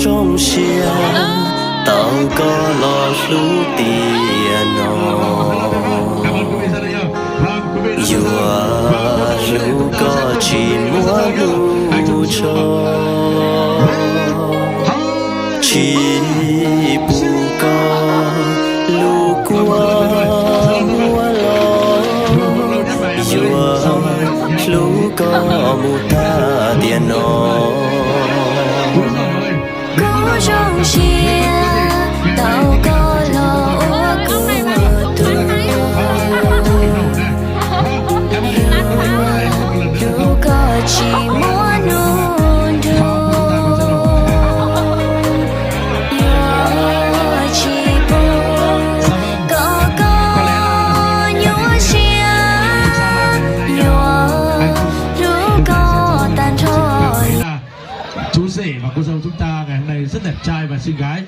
Zoo siab tau koj los hlub tiam no, yuav hlub koj tsis muab hnub tso, tsis pub koj lub kua muag los, yuav hlub koj mus tag tiam no. Kuv zoo siab tau koj los ua kuv tus, yuav hlub koj tsis muab hnub nrug, yuav tsis pub kom koj nyuaj siab, yuav hlub koj tag nrho. Chú rể mà cô dâu chúng ta ngày hôm nay rất đẹp trai và xinh gái.